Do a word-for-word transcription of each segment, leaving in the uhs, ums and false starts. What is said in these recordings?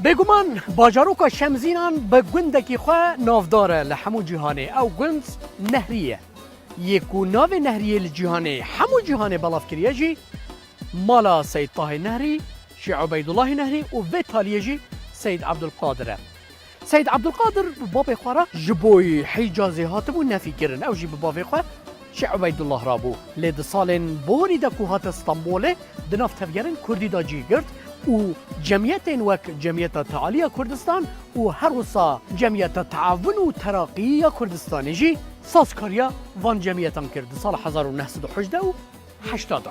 Bêguman bajaroka Şemzînan bi gundekî xwe navdar e li hemû cîhanê. Ew gund Nehrî ye. Yê ku navê Nehriyê li cîhanê, hemû cîhanê belav kiriye jî, mala Seyd Tahê Nehrî, Şêx Ubeydullahê Nehrî û vê taliyê jî Seyd Abdulqadir e. Seyd Abdulqadir bi babê xwe re ji bo Hîcazê hatibû nefî kirin. Ew jî bi bavê xwe Şêx Ubeydullah re bû. Lê di salên borî de ku hate Stenbolê, di nav tevgerên kurdî de cî girt û cemiyetên wek Cemiyeta Tealiya Kurdistan û her wisa Cemiyeta Teawun û Teraqî ya Kurdistanê jî sazkariya van cemiyetan kir di sala hezar û neh sed û hejdeh û heşta de.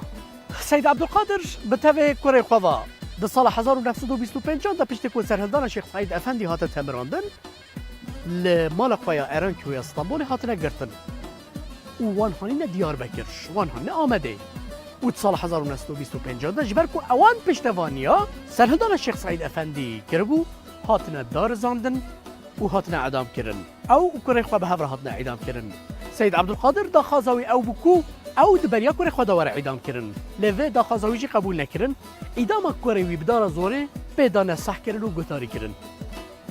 Seyd Abdulkadir bi tevê kurê xwe ve di sala hezar û neh sed û bîst û pêncan de, piştî ku serhildana Şêx Seîd Efendî hate temirandin, li mala xwe ya Erenkî ya Stenbolê hatine girtin û wan hanîne Diyarbekir, wan hanîne Amedê. Û di sala hezar û neh sed û bîst û pêncan de, ji ber ku ewan piştevaniya serhildana Şêx Seîd Efendî kiribû, hatine darizandin û hatine edam kirin. Ew û kurê xwe bi hev re hatine îdam kirin. Seyd Abdulkadir daxwaza wî ew bû ku ew di beriya kurê xwe de were îdam kirin. Lê vê daxwaza wî jî qebûl nekirin. Îdama kurê wî bi dara zorê pê dane seh kirin û guhdarî kirin.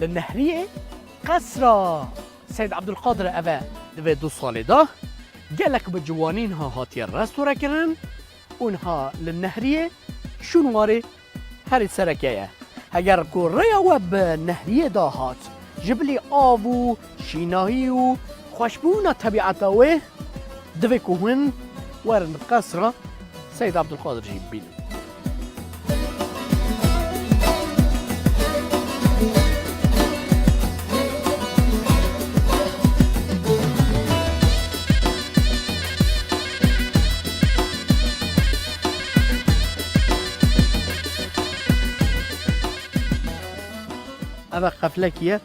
Li Nehriyê qesra Seyd Abdulkadir ev e di vê du salê de gelek bi ciwanî niha hatiye restore kirin û niha li Nehriyê şûn warê herî sereke ye. Heger ku rêya we bi Nehriyê de hat, ji bilî av û şînahî û xweşbûna tebîeta wê, divê ku hûn werin qesra Seyd Abdulkadir jî bibînin. Eve qeflekî ye.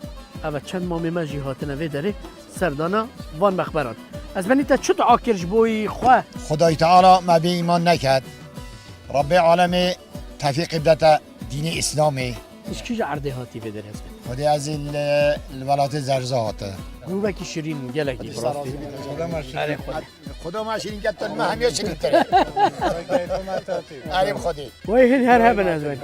Eve çend mamê me jî hatine vê derê serdana van mexberan. Ez benî te çi dua kir ji bo xwe? Xwedayî Teala me bê îman neket. Rebbê alemê tevfîqê bide te dînê Îslamê. Ji kîja erdê hatî vê derê ez benî? Xwedê ez ê li, li welatê Zerza hate. Grûbekî şirîn gelekî bi rastî. Erê Xwedê. Xudo ma şirîn ket, me hemiya şirîn kir. Erê bi Xwedê. Wey hîn her hebin ez ben.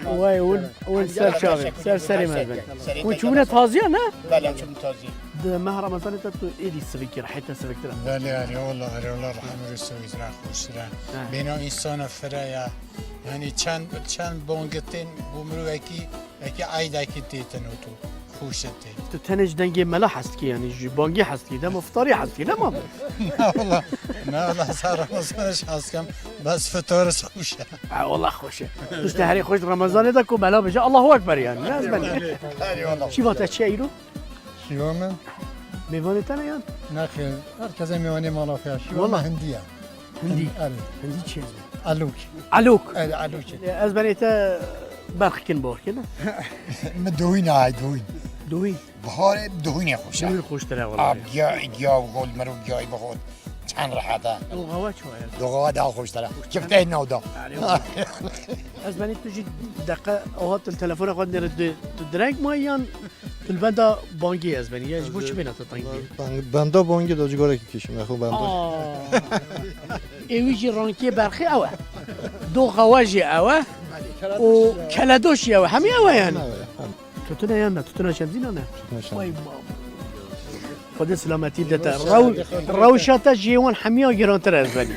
Wey hûn, hûn ser çavê, ser serê me ez ben. Hûn çûbûne taziya ne? Bele, çûbûn taziya. Di meha Remezanê de tu êdî sivikî, rehê te siviktir e. Belê, erê, wala, erê, wala, rehem rû sivî zira xweştir e. He. Bêna însana fire ye. Yani çend, çend bangitên bo mirovekî, wekî eydekî têtin û tu xweş e tê. Tu tenê ji dengê mela hez dikî, yani ji bangî hez dikî, dema fitarî hez dikî, dema. Na wala, na wala, ser Remezan jî hez dikim, bes fitar jî xweş e. Ha, wala xweş e. Tu ji te herî xweş Remezanê de ku mela bêje, Allahu Ekber yani, ne ez ben. Erê wala. Şîva te çi ye îro? Şîva min? Mêvanê te ne yan? Nexêr, herkese mêvanê mala xwe ya. Şîva min hindî ye. Hindî? Erê. Hindî çi ye? Elok. Elok. Erê, elok. Ez benê te berxikin borkin. Min dohîn ay, dohîn. Dohîn. Biharê dohînê xweş e. Dohîn xweştir e wala. Ab giya, giya gol, mero giya bi xwe. Çend rehet e. Doxawa çi ye? Doxawa daha xweştir e. Kifteyê nav da. Erê. Ez benê tu jî deqe ahat telefona xwe nêre tu direng ma yan? Tu li benda bangê ez benî, ya ji bo çi bêna te teng bî? Ben, benda bangê de cigara kî kişim, ya xwe benda. Aa. Ê wî jî rankê berxê ew e. Doxa we jî ew e. Û keledoş jî ew e. Hemî ew e yani. Tutune yan ne? Tutuna şemzîna ne? Tutuna şemzîna. Vay bab. Xwedê selametî bide te. Rew-, rewşa te ji wan hemiya girantir e ez benî.